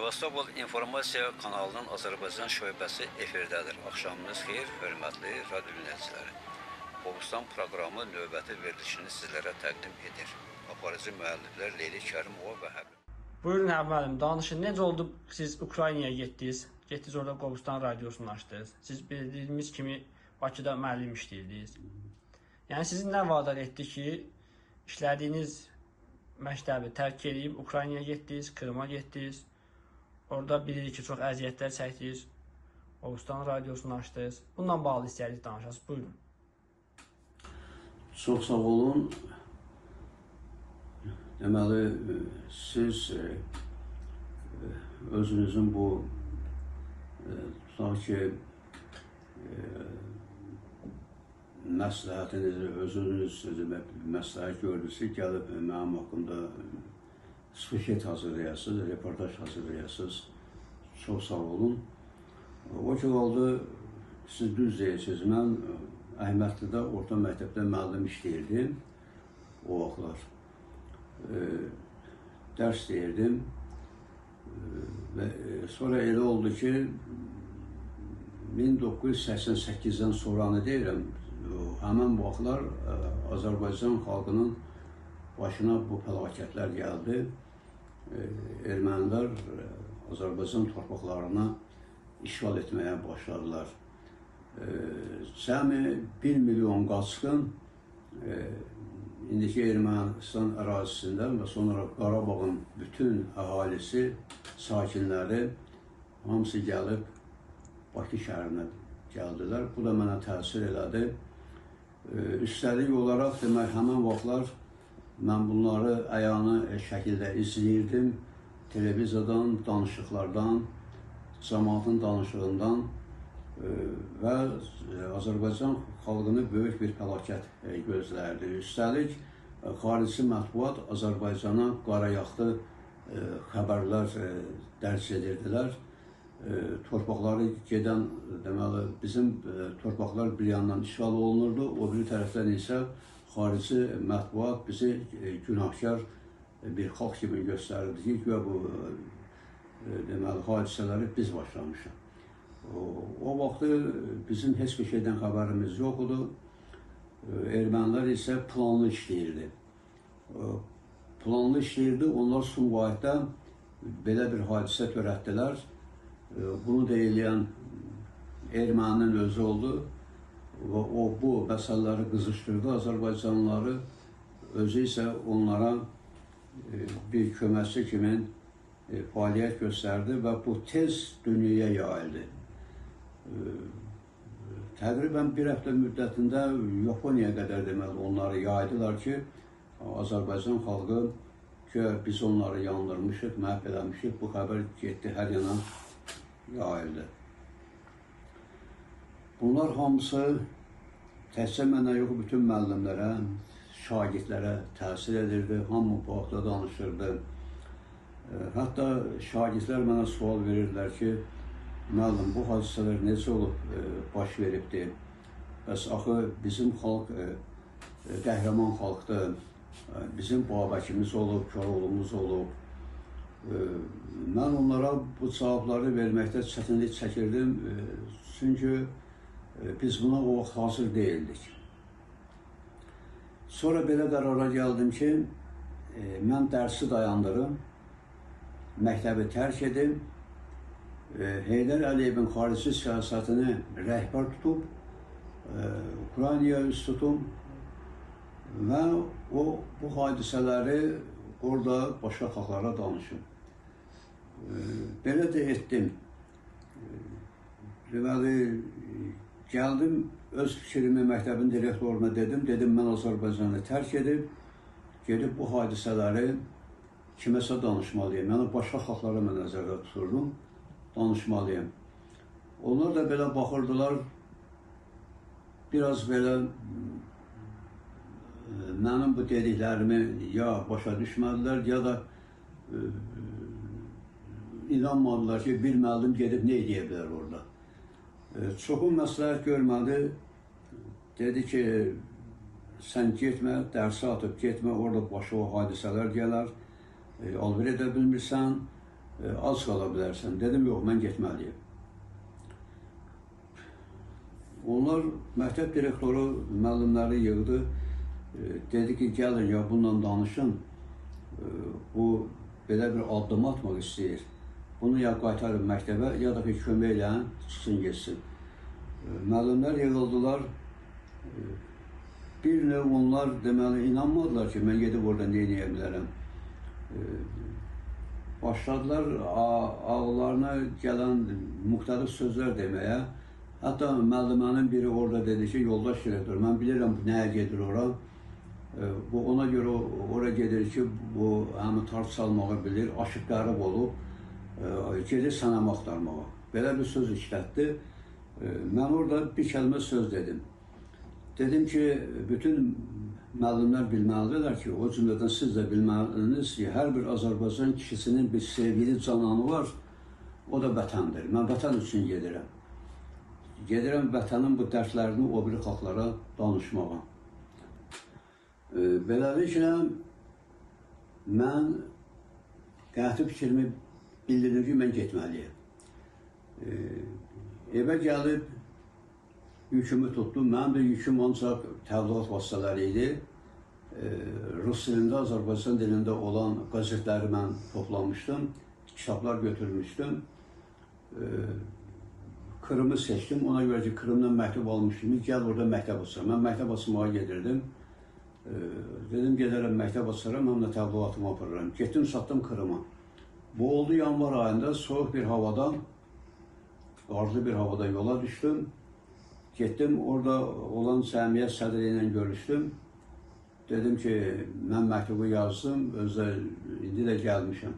Sevastopol İnformasiya kanalının Azərbaycan şöbəsi efirdədir. Axşamınız xeyir, hörmətli radio dinləyiciləri. Qobustan proqramı növbəti verilişini sizlərə təqdim edir. Aparıcı müəlliflər Leyli Kərimova və Həbib. Buyurun Həbib müəllim, danışın. Necə oldu siz Ukraynaya getdiniz? Getdiniz orada Qobustan radiosunu açdınız. Siz bildiyimiz kimi Bakıda müəllim işləyirdiniz. Yəni sizi nə vadar etdi ki, işlədiyiniz məktəbi tərk edib Ukraynaya getdiniz, Krıma getdiniz. Orada bilirik ki, çox əziyyətlər çəkdiniz. Qobustan radiosunu açdınız. Bununla bağlı istəyirdik danışasınız. Buyurun. Çox sağ olun. Deməli, siz özünüzün bu tutaq ki, məsləhətinizi özünüz demək, məsləhət gördünüz ki, gəlib mənim haqqımda sujet hazırlayasınız, reportaj hazırlayasınız. Çox sağ olun. O ki qaldı, siz düz deyirsiniz. Mən Əhmədlidə orta məktəbdə müəllim işləyirdim o vaxtlar. Dərs deyirdim və sonra elə oldu ki, 1988-dən sonranı deyirəm, həmən vaxtlar Azərbaycan xalqının başına bu fəlakətlər gəldi. Ermənilər Azərbaycan torpaqlarına işğal etməyə başladılar. Cəmi 1 milyon qaçqın indiki Ermənistan ərazisindən və sonra Qarabağın bütün əhalisi, sakinləri hamısı gəlib Bakı şəhərinə gəldilər. Bu da mənə təsir elədi. Üstəlik olaraq, demək, həmən vaxtlar mən bunları əyanı şəkildə izləyirdim. Televizordan, danışıqlardan, cəmaatın danışığından və Azərbaycan xalqını böyük bir fəlakət gözləyirdi. Üstəlik, xarici mətbuat Azərbaycana qarayaqlı xəbərlər dərc edirdilər. Torpaqları gedən, deməli, bizim torpaqlar bir yandan işğal olunurdu, o biri tərəfdən isə xarici mətbuat bizi günahkar bir xalq kimi göstərirdi ki, güya bu deməli, hadisələri biz başlamışıq. O vaxtı bizim heç bir şeydən xəbərimiz yox idi. Ermənilər isə planlı işləyirdi. Planlı işləyirdi. Onlar Sumqayıtda belə bir hadisə törətdilər. Bunu da eləyən erməninin özü oldu və o bu məsələləri qızışdırdı Azərbaycanlıları. Özü isə onlara bir köməkçi kimi fəaliyyət göstərdi və bu tez dünyaya yayıldı. Təqribən bir həftə müddətində Yaponiyaya qədər deməli onları yaydılar ki, Azərbaycan xalqı ki, biz onları yandırmışıq, məhv eləmişik, bu xəbər getdi hər yana yayıldı. Bunlar hamısı təkcə mənə yox, bütün müəllimlərə, şagirdlərə təsir edirdi, hamı bu haqda danışırdı. Hətta şagirdlər mənə sual verirdilər ki, müəllim, bu hadisələr necə olub, baş veribdi? Bəs axı bizim xalq qəhrəman xalqdır, bizim Babəkimiz olub, Koroğlumuz olub. Mən onlara bu cavabları verməkdə çətinlik çəkirdim, çünki biz buna o vaxt hazır deyildik. Sonra belə qərara gəldim ki, mən dərsi dayandırım, məktəbi tərk edim, Heydər Əliyevin xarici siyasətini rəhbər tutub, Ukraynaya üz tutum və o bu hadisələri orada başqa xalqlara danışım. Belə də etdim. Deməli, gəldim, öz fikrimi məktəbin direktoruna dedim. Dedim, mən Azərbaycanı tərk edib, gedib bu hadisələri kiməsə danışmalıyam. Yəni, başqa xalqlara mən nəzərdə tuturdum, danışmalıyam. Onlar da belə baxırdılar, biraz belə mənim bu dediklərimi ya başa düşmədilər, ya da inanmadılar ki, bir müəllim gedib nə edə bilər orada. Çoxu məsləhət görmədi, dedi ki, sən getmə, dərsi atıb getmə, orada başa o hadisələr gələr, alver edə bilmirsən. Az qala bilərsən. Dedim, yox, mən getməliyim. Onlar, məktəb direktoru müəllimləri yığdı. Dedi ki, gəlin ya bununla danışın. Bu, belə bir addım atmaq istəyir. Bunu ya qaytarın məktəbə, ya da ki, kömək eləyin, çıxsın, getsin. Müəllimlər yığıldılar. Bir növ onlar, deməli, inanmadılar ki, mən gedib orada nə eləyə bilərəm. Başladılar ağlarına gələn müxtəlif sözlər deməyə. Hətta müəllimənin biri orada dedi ki, yoldaş direktor, mən bilirəm nəyə gedir ora. Bu ona görə ora gedir ki, bu həm tar çalmağı bilir, aşıq qərib olub, gedir sənəm axtarmağa. Belə bir söz işlətdi. Mən orada bir kəlmə söz dedim. Dedim ki, bütün müəllimlər bilməlidirlər ki, o cümlədən siz də bilməlisiniz ki, hər bir Azərbaycan kişisinin bir sevgili cananı var, o da vətəndir. Mən vətən üçün gedirəm. Gedirəm vətənin bu dərdlərini o biri xalqlara danışmağa. Beləliklə, mən qəti fikrimi bildirdim ki, mən getməliyəm. Evə gəlib yükümü tutdum. Mənim də yüküm ancaq təbliğat vasitələri idi. Rus dilində, Azərbaycan dilində olan qəzetləri mən toplamışdım, kitablar götürmüşdüm. Krımı seçdim. Ona görə ki, Krımdan məktub almışdım ki, gəl orada məktəb açaram. Mən məktəb açmağa gedirdim. Dedim, gedərəm məktəb açaram, həm də təbliğatımı aparıram. Getdim, satdım Krıma. Bu oldu yanvar ayında, soyuq bir havada, qarlı bir havada yola düşdüm. Getdim, orada olan cəmiyyət sədri ilə görüşdüm. Dedim ki, mən məktubu yazdım, özdə indi də gəlmişəm.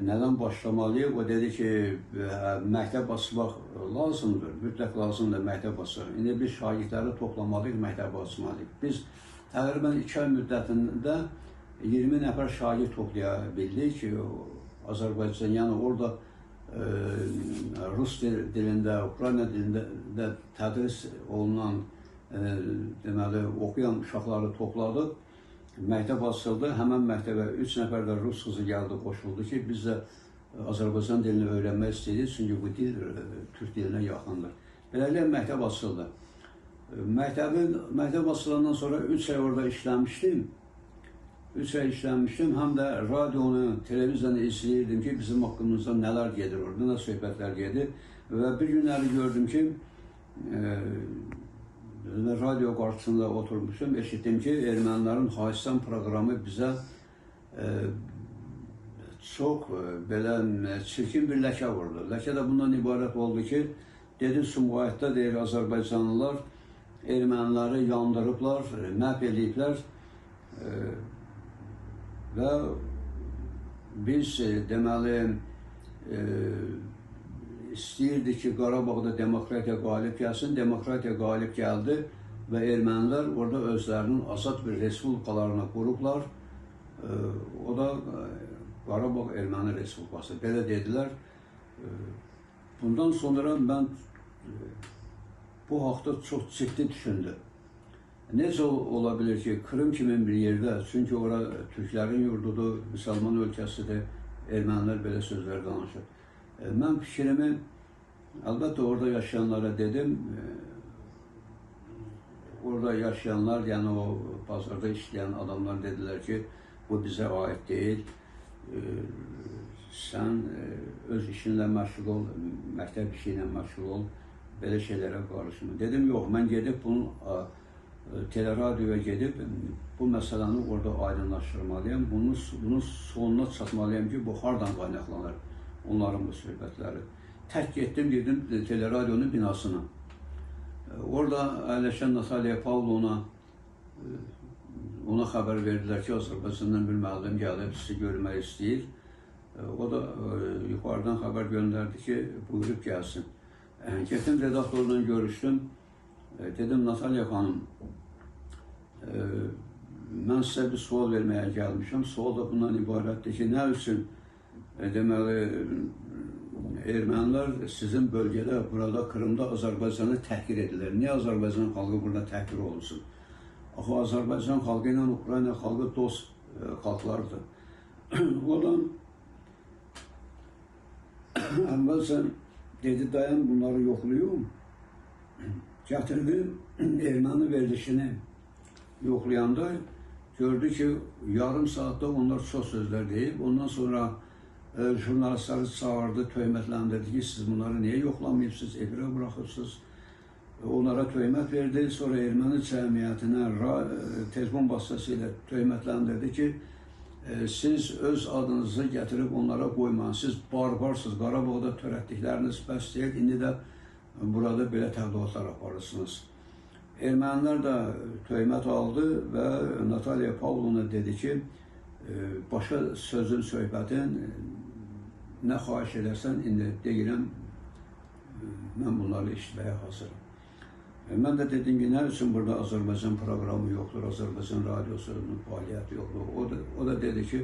Nədən başlamalıyıq? O dedi ki, məktəb açmaq lazımdır, mütləq lazımdır məktəb açmaq. İndi biz şagirdləri toplamalıyıq, məktəb açmalıyıq. Biz təqribən 2 ay müddətində 20 nəfər şagird toplaya bildik ki, Azərbaycan, yəni orada rus dilində, Ukrayna dilində də tədris olunan, deməli, oxuyan uşaqları topladıq. Məktəb açıldı. Həmən məktəbə 3 nəfər də rus qızı gəldi, qoşuldu ki, biz də Azərbaycan dilini öyrənmək istəyirik, çünki bu dil türk dilinə yaxındır. Beləliklə məktəb açıldı. Məktəb açılandan sonra 3 ay orada işləmişdim. 3 ay işləmişdim, həm də radionu, televizyonu izləyirdim ki, bizim haqqımızda nələr gedir orada, nə söhbətlər gedir. Və bir günləri gördüm ki, radio qarşısında oturmuşum, eşitdim ki, ermənilərin Hayastan proqramı bizə çox belə çirkin bir ləkə vurdu. Ləkə də bundan ibarət oldu ki, dedi Sumqayıtda, deyir, Azərbaycanlılar erməniləri yandırıblar, məhv eləyiblər və biz deməli istəyirdik ki, Qarabağda demokratiya qalib gəlsin. Demokratiya qalib gəldi və ermənilər orada özlərinin azad bir respublikalarını qurublar. O da Qarabağ Erməni Respublikası. Belə dedilər. Bundan sonra mən bu haqda çox ciddi düşündüm. Necə ola bilər ki, Krım kimi bir yerdə, çünki ora türklərin yurdudur, müsəlman ölkəsidir, ermənilər belə sözlər danışır. Mən fikrimi əlbəttə orada yaşayanlara dedim. Orada yaşayanlar, yəni o bazarda işləyən adamlar dedilər ki, bu bizə aid deyil. Sən öz işinlə məşğul ol, məktəb işi ilə məşğul ol, belə şeylərə qarışma. Dedim, yox, mən gedib bunun teleradioya gedib bu məsələni orada aydınlaşdırmalıyam. Bunun sonuna çatmalıyam ki, bu hardan qaynaqlanır onların bu söhbətləri. Tək getdim, girdim teleradionun binasına. Orada əyləşən Natalya Pavlovna ona xəbər verdilər ki, Azərbaycandan bir müəllim gəlib, sizi görmək istəyir. O da yuxarıdan xəbər göndərdi ki, buyurub gəlsin. Getdim, redaktorla görüşdüm. Dedim, Natalya xanım, mən sizə bir sual verməyə gəlmişəm. Sual da bundan ibarətdir ki, nə üçün deməli, ermənilər sizin bölgədə, burada, Krımda Azərbaycanı təhqir edirlər. Niyə Azərbaycan xalqı burada təhqir olunsun? Axı, Azərbaycan xalqı ilə Ukrayna xalqı dost xalqlardır. Oradan Əvvəlcə dedi, dayan bunları yoxlayım. Gətirdi erməni verilişini yoxlayanda gördü ki, yarım saatda onlar çox sözlər deyib. Ondan sonra jurnalistləri çağırdı, töhmətləndirdi ki, siz bunları niyə yoxlamayıbsınız, efirə buraxıbsınız. Onlara töhmət verdi. Sonra erməni cəmiyyətinə telefon vasitəsilə töhmətləndirdi ki, siz öz adınızı gətirib onlara qoymayın. Siz barbarsınız, Qarabağda törətdikləriniz bəs deyil, indi də burada belə təbliğatlar aparırsınız. Ermənilər də töhmət aldı və Natalya Pavlovna dedi ki, başqa sözün, söhbətin nə xahiş edərsən, indi deyirəm, mən bunları eşitməyə hazıram. Mən də dedim ki, nə üçün burada Azərbaycan proqramı yoxdur, Azərbaycan radiosunun fəaliyyəti yoxdur. O da dedi ki,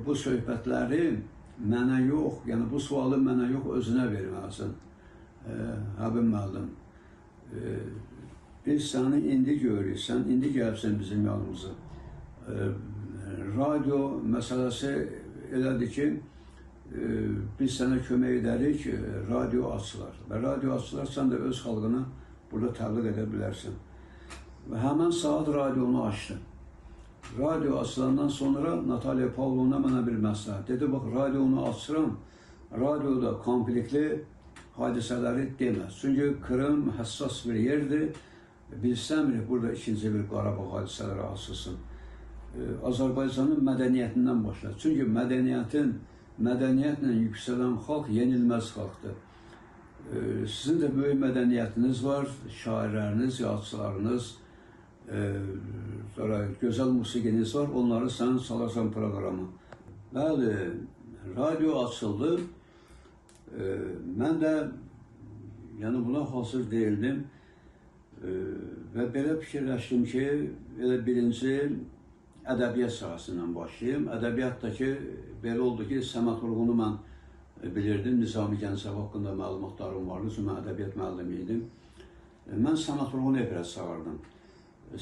bu söhbətləri mənə yox, yəni bu sualı mənə yox, özünə verməlisin. Həbib müəllim, biz səni indi görürük, sən indi gəlibsən bizim yanımıza. Radio məsələsi elədir ki, biz sənə kömək edərik, radio açılar. Və radio açılar, sən də öz xalqına burada təbliğ edə bilərsən. Və həmən saat radionu açdı. Radio açılandan sonra Natalya Pavlovna mənə bir məsləhət dedi, bax, radionu açıram, radioda konfliktli hadisələri deməz. Çünki Krım həssas bir yerdir, biz istəmirik burada ikinci bir Qarabağ hadisələri açılsın. Azərbaycanın mədəniyyətindən başlar. Çünki mədəniyyətlə yüksələn xalq yenilməz xalqdır. Sizin də böyük mədəniyyətiniz var, şairləriniz, yazıçılarınız, sonra gözəl musiqiniz var, onları sən salarsan proqrama. Bəli, radio açıldı. Mən də yəni buna hazır deyildim və belə fikirləşdim ki, elə birinci ədəbiyyat sahəsindən başlayayım. Ədəbiyyatdakı belə oldu ki, Səməd Vurğunu mən bilirdim, Nizami Gəncəvi haqqında məlumatlarım vardı, çünki mən ədəbiyyat müəllimi idim. Mən Səməd Vurğunu efirə çağırdım.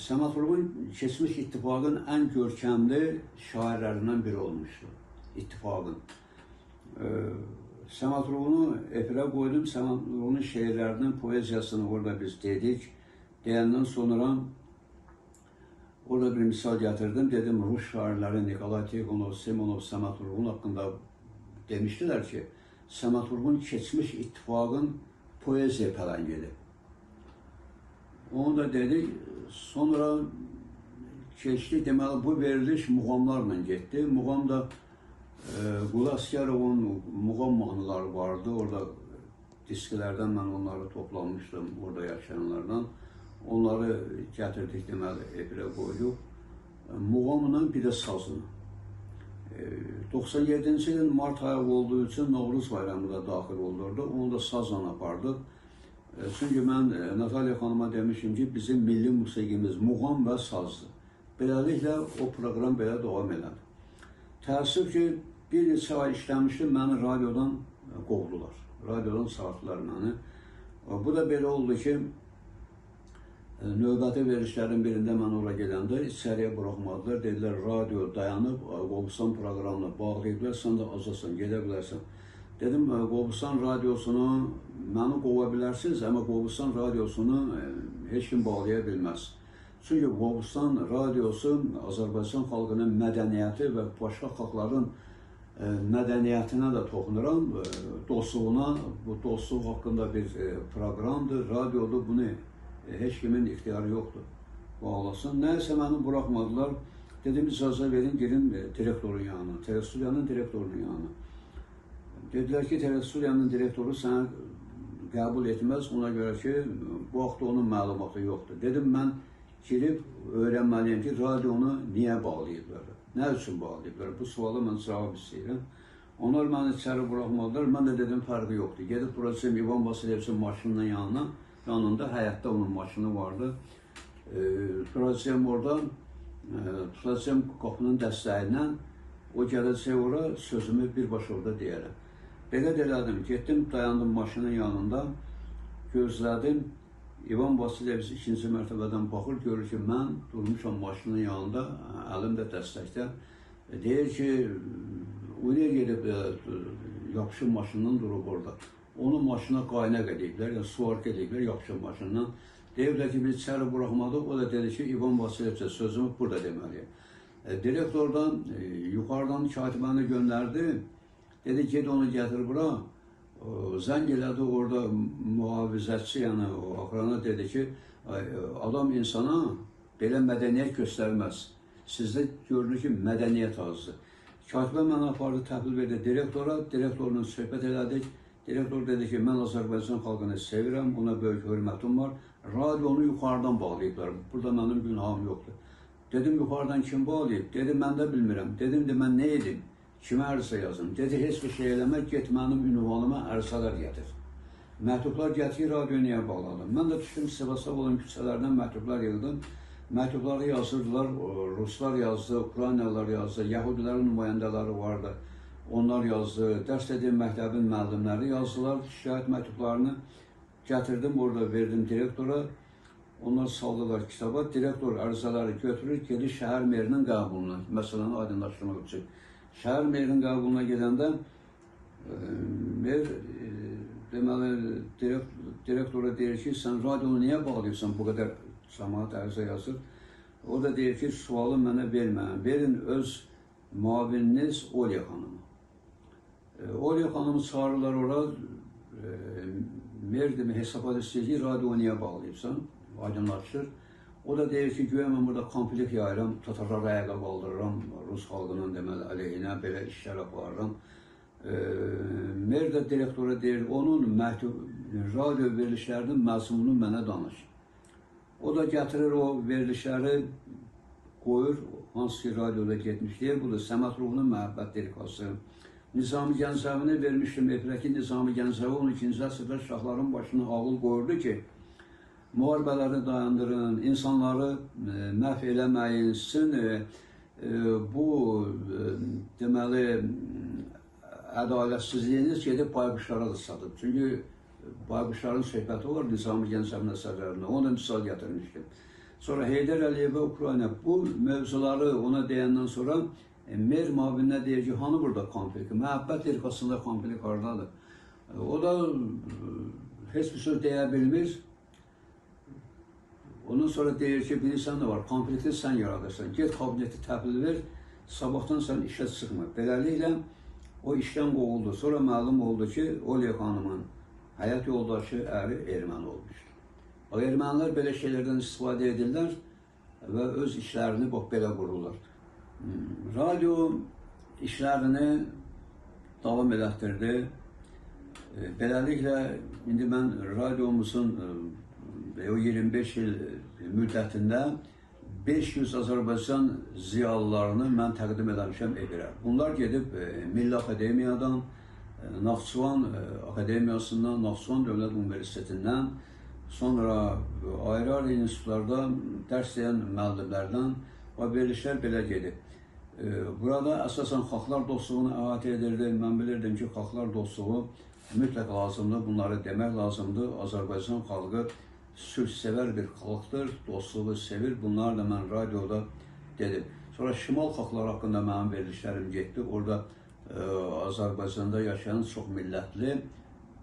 Səməd Vurğun keçmiş İttifaqın ən görkəmli şairlərindən biri olmuşdu, İttifaqın. Səməd Vurğunu efirə qoydum, Səməd Vurğunun şeirlərinin poeziyasını orada biz dedik. Deyəndən sonra orada bir misal gətirdim, dedim Rus şairləri Nikolay Tikhonov, Simonov, Səməd Vurğun haqqında demişdilər ki, Səməd Vurğun keçmiş İttifaqın poeziya pələngidir. Onu da dedik, sonra keçdik, deməli bu veriliş muğamlarla getdi. Muğam da Qulu Əsgərovun muğam mahnıları vardı, orada disklərdən mən onları toplamışdım, orada yaşayanlardan. Onları gətirdik, deməli, efirə qoyduq. Muğamla bir də sazını. 97-ci ilin mart ayı olduğu üçün Novruz bayramı da daxil olurdu. Onu da sazla apardıq. Çünki mən Natalya xanıma demişim ki, bizim milli musiqimiz muğam və sazdır. Beləliklə o proqram belə davam elədi. Təəssüf ki, bir neçə ay işləmişdim, məni radiodan qovdular. Radiodan çıxartdılar məni. Bu da belə oldu ki, növbəti verilişlərin birində mən ora gedəndə içəriyə buraxmadılar. Dedilər, radio dayanıb, Qobustan proqramını bağlayıblar, sən də azadsan, gedə bilərsən. Dedim, Qobustan radiosunu məni qova bilərsiniz, amma Qobustan radiosunu heç kim bağlaya bilməz. Çünki Qobustan radiosu Azərbaycan xalqının mədəniyyəti və başqa xalqların mədəniyyətinə də toxunuram, dostluğuna, bu dostluq haqqında bir proqramdır, radiodur, bunu heç kimin ixtiyarı yoxdur, bağlasın. Nəysə məni buraxmadılar, dedim, icazə verin, girin direktorun yanına, telestudiyanın direktorunun yanına. Dedilər ki, telestudiyanın direktoru sənə qəbul etməz, ona görə ki, bu vaxt onun məlumatı yoxdur. Dedim, mən girib öyrənməliyəm ki, radionu niyə bağlayıblar, nə üçün bağlayıblar, bu suala mən cavab istəyirəm. Onlar məni içəri buraxmadılar, mən də dedim, fərqi yoxdur. Gedib duracağım İvan Vasilevsin maşınının yanına, yanında həyətdə onun maşını vardı. Duracağım orada, tutacağım qapının dəstəyindən, o gələcək ora, sözümü birbaşa orada deyərəm. Belə də elədim, getdim, dayandım maşının yanında, gözlədim. İvan Vasilyeviç ikinci mərtəbədən baxır, görür ki, mən durmuşam maşının yanında, əlim də dəstəkdə. Deyir ki, o niyə gedib yapışıb maşından durub orada. Onu maşına qaynaq ediblər, yəni suarka ediblər yapışıb maşından. Deyiblər ki, biz içəri buraxmadıq. O da dedi ki, İvan Vasilevçə sözümü burada deməliyəm. Direktordan yuxarıdan katibəni göndərdi. Dedi, ged onu gətir bura. Zəng elədi orada mühafizətçi, yəni o axrana dedi ki, adam insana belə mədəniyyət göstərməz. Sizdə görünür ki, mədəniyyət azdır. Katibə məni apardı, təhvil verdi direktora. Direktorla söhbət elədik. Direktor dedi ki, mən Azərbaycan xalqını sevirəm, ona böyük hörmətim var. Radionu yuxarıdan bağlayıblar. Burada mənim günahım yoxdur. Dedim, yuxarıdan kim bağlayıb? Dedi, mən də bilmirəm. Dedim, de, mən nə edim? Kimə ərizə yazım? Dedi, heç bir şey eləmə, get mənim ünvanıma ərizələr gətir. Məktublar gətir, radio niyə bağladım? Mən də düşdüm Sevastopolun küçələrindən məktublar yığdım. Məktubları yazırdılar, Ruslar yazdı, Ukraynalılar yazdı, Yahudilərin nümayəndələri vardı. Onlar yazdı, dərs dediyim məktəbin müəllimləri yazdılar, şikayət məktublarını gətirdim, orada verdim direktora. Onlar saldılar kitaba, direktor ərizələri götürür, gedir şəhər merinin qəbuluna, məsələni aydınlaşdırmaq üçün. Şəhər merinin qəbuluna gedəndə mer, deməli, direktora deyir ki, sən radionu niyə bağlayırsan, bu qədər cəmaət ərizə yazır. O da deyir ki, sualı mənə verməyin, verin öz müavininiz Olya xanımı. Olya xanımı çağırırlar ora, mer demək, hesabat istəyir ki, radionu niyə bağlayırsan, aydınlaşır. O da deyir ki, güya mən burada konflikt yayıram, tatarları ayağa qaldırıram, Rus xalqının deməli əleyhinə belə işlər aparıram. Mer də direktora deyir, onun məktub, radio verilişlərinin məzmununu mənə danış. O da gətirir o verilişləri, qoyur, hansı ki radioda getmiş deyir, bu da Səməd Ruhunun məhəbbət lirikası. Nizami Gəncəvini vermişdim efirə ki, Nizami Gəncəvi 12-ci əsrdə şahların başına ağıl qoyurdu ki, müharibələri dayandırın, insanları məhv eləməyin, sizin bu deməli ədalətsizliyiniz gedib bayquşlara da satıb. Çünki bayquşların söhbəti var Nizami Gəncəvinin əsərlərində, onu da misal gətirmişdim. Sonra Heydər Əliyevə Ukrayna bu mövzuları ona deyəndən sonra mer müavininə deyir ki, hanı burada konflikt? Məhəbbət lirikasında konflikt hardadır? O da heç bir söz deyə bilmir. Ondan sonra deyir ki, bilirsən nə var, konflikti sən yaradırsan, get kabineti təhvil ver, sabahdan sən işə çıxma. Beləliklə, o işdən qovuldu. Sonra məlum oldu ki, Olya xanımın həyat yoldaşı əri erməni olmuşdu. O ermənilər belə şeylərdən istifadə edirlər və öz işlərini bax belə qururlar. Radio işlərini davam elətdirdi. Beləliklə, indi mən radiomuzun o 25 il müddətində 500 Azərbaycan ziyalılarını mən təqdim eləmişəm efirə. Bunlar gedib Milli Akademiyadan, Naxçıvan Akademiyasından, Naxçıvan Dövlət Universitetindən, sonra ayrı-ayrı institutlarda dərs deyən müəllimlərdən və verilişlər belə gedib. Burada əsasən xalqlar dostluğunu əhatə edirdi. Mən bilirdim ki, xalqlar dostluğu mütləq lazımdır, bunları demək lazımdır. Azərbaycan xalqı sülhsevər bir xalqdır, dostluğu sevir. Bunları da mən radioda dedim. Sonra şimal xalqları haqqında mənim verilişlərim getdi. Orada Azərbaycanda yaşayan çox millətli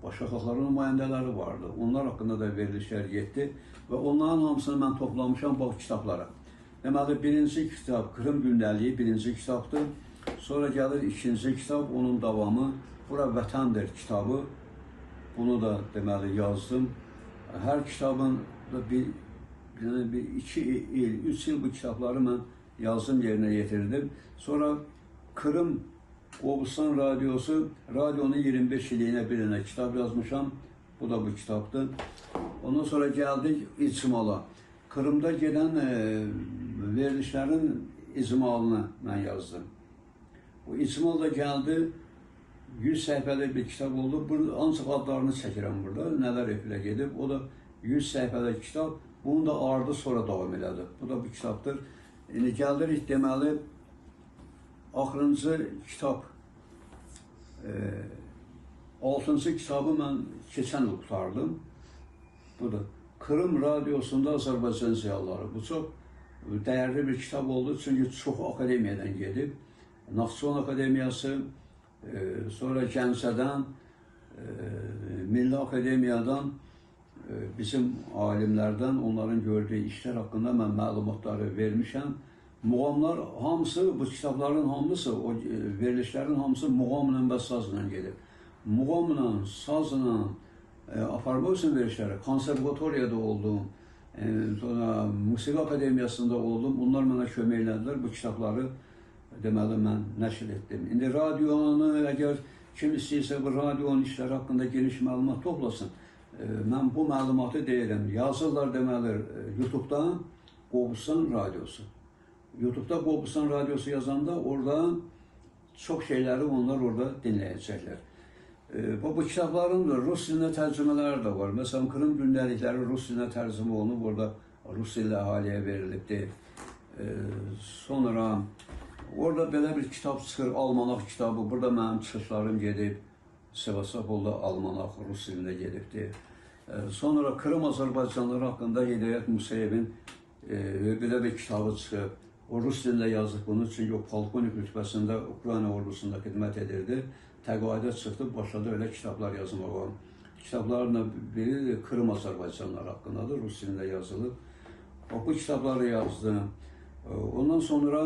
başqa xalqların nümayəndələri vardı. Onlar haqqında da verilişlər getdi və onların hamısını mən toplamışam bax kitablara. Deməli, birinci kitab Krım gündəliyi birinci kitabdır. Sonra gəlir ikinci kitab, onun davamı Bura Vətəndir kitabı. Bunu da deməli yazdım. Hər kitabın da bir 2 il, 3 il bu kitabları mən yazdım, yerinə yetirdim. Sonra Krım Qobustan Radiosu, radyonun 25 illiyinə bir dənə kitab yazmışam. Bu da bu kitabdır. Ondan sonra gəldik İcmala. Krımda gedən verilişlərin icmalını mən yazdım. Bu icmal da gəldi, 100 səhifəlik bir kitab oldu. Burada, ancaq adlarını çəkirəm burada, nələr efirə gedib. O da 100 səhifəlik kitab. Bunun da ardı sonra davam elədi. Bu da bu kitabdır. İndi gəlirik deməli, axırıncı kitab, 6-cı kitabı mən keçən il qurtardım. Budur. Krım Radiosunda Azərbaycan ziyalıları. Bu çox dəyərli bir kitab oldu, çünki çoxu akademiyadan gedib. Naxçıvan Akademiyası, Sonra Gəncədən, Milli Akademiyadan bizim alimlərdən onların gördüyü işlər haqqında mən məlumatları vermişəm. Muğamlar hamısı, bu kitabların hamısı, o verilişlərin hamısı muğamla və sazla gedib. Muğamla, sazla aparmaq üçün verilişləri konservatoriyada oldum, sonra Musiqi Akademiyasında oldum. Onlar mənə kömək elədilər. Bu kitabları deməli mən nəşr etdim. İndi radionu, əgər kim istəyirsə bu radionun işləri haqqında geniş məlumat toplasın, mən bu məlumatı deyirəm. Yazırlar deməli YouTube-dan Qobustan radiosu. YouTube-da Qobustan radiosu yazanda orada çox şeyləri onlar orada dinləyəcəklər. Bu kitabların da rus dilinə tərcümələri də var. Məsələn, Krım gündəlikləri rus dilinə tərcümə olunub, orada rus dilli əhaliyə verilibdir. Sonra orada belə bir kitab çıxır, Almanaq kitabı. Burada mənim çıxışlarım gedib, Sevastopolda Almanaq rus dilində gedibdir. Sonra Krım Azərbaycanlıları haqqında Hidayət Musayevin belə bir kitabı çıxıb. O rus dilində yazıb bunu, çünki o polkovnik rütbəsində Ukrayna ordusunda xidmət edirdi. Təqaüdə çıxdı, başladı öyle kitablar yazmağa. Kitabların da biri Krım Azərbaycanlıları haqqındadır, rus dilində yazılıb. Bu kitabları yazdı. Ondan sonra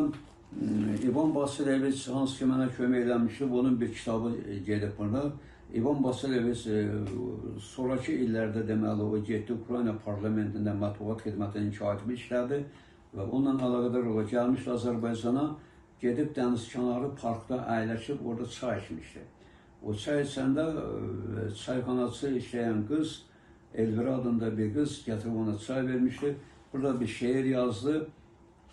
İvan Vasileviç, hansı ki mənə kömək eləmişdi, onun bir kitabı gedib burada. İvan Vasileviç sonraki illərdə deməli, o getdi Ukrayna parlamentində mətbuat xidmətinin katibi işlədi və onunla əlaqədar olaraq gəlmişdi Azərbaycana, gedib dənizkənarı parkda əyləşib, orada çay içmişdi. O çay içəndə çayxanaçı işləyən qız, Elvira adında bir qız gətirib ona çay vermişdi. Burada bir şeir yazdı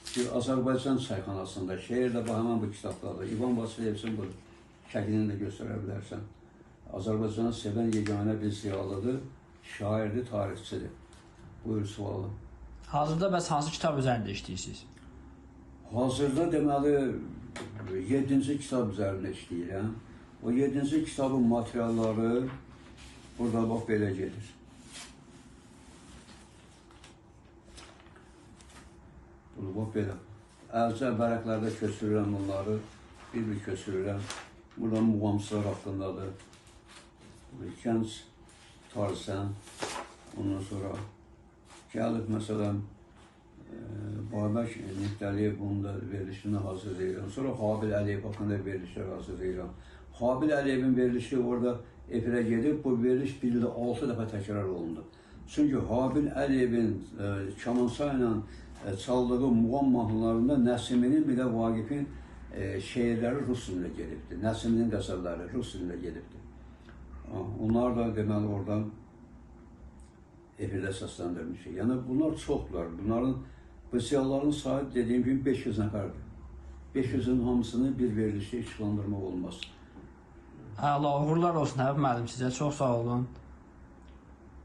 ki, Azərbaycan çayxanasında. Şeir də həmən bu kitabdadır. İvan Vasileviçin bu şəklini də göstərə bilərsən. Azərbaycanı sevən yeganə bir ziyalıdır, şairdir, tarixçidir. Buyur sualı. Hazırda bəs hansı kitab üzərində işləyirsiniz? Hazırda deməli 7-ci kitab üzərində işləyirəm. O 7-ci kitabın materialları burada bax belə gedir. Bunu bax belə. Əlcə vərəqlərdə köçürürəm bunları. Bir-bir köçürürəm. Burada muğamçılar haqqındadır. Gənc Tarsən. Ondan sonra gəlib məsələn Babək Niftəliyev bunun da verilişini hazırlayıram. Sonra Habil Əliyev haqqında verilişlər hazırlayıram. Habil Əliyevin verilişi orada efirə gedib, bu veriliş bir ildə 6 dəfə təkrar olundu. Çünki Habil Əliyevin kamança ilə çaldığı muğam mahnılarında Nəsiminin bir də Vaqifin şeirləri rus dilində gedibdir. Nəsiminin qəzəlləri rus dilində gedibdir. Onlar da deməli oradan efirdə səsləndirmişik. Yəni bunlar çoxdular. Bunların, bu ziyalıların sayı dediyim kimi 500 nəfərdir. 500-ün hamısını bir verilişdə işıqlandırmaq olmaz. Əla, uğurlar olsun Həbib müəllim sizə. Çox sağ olun.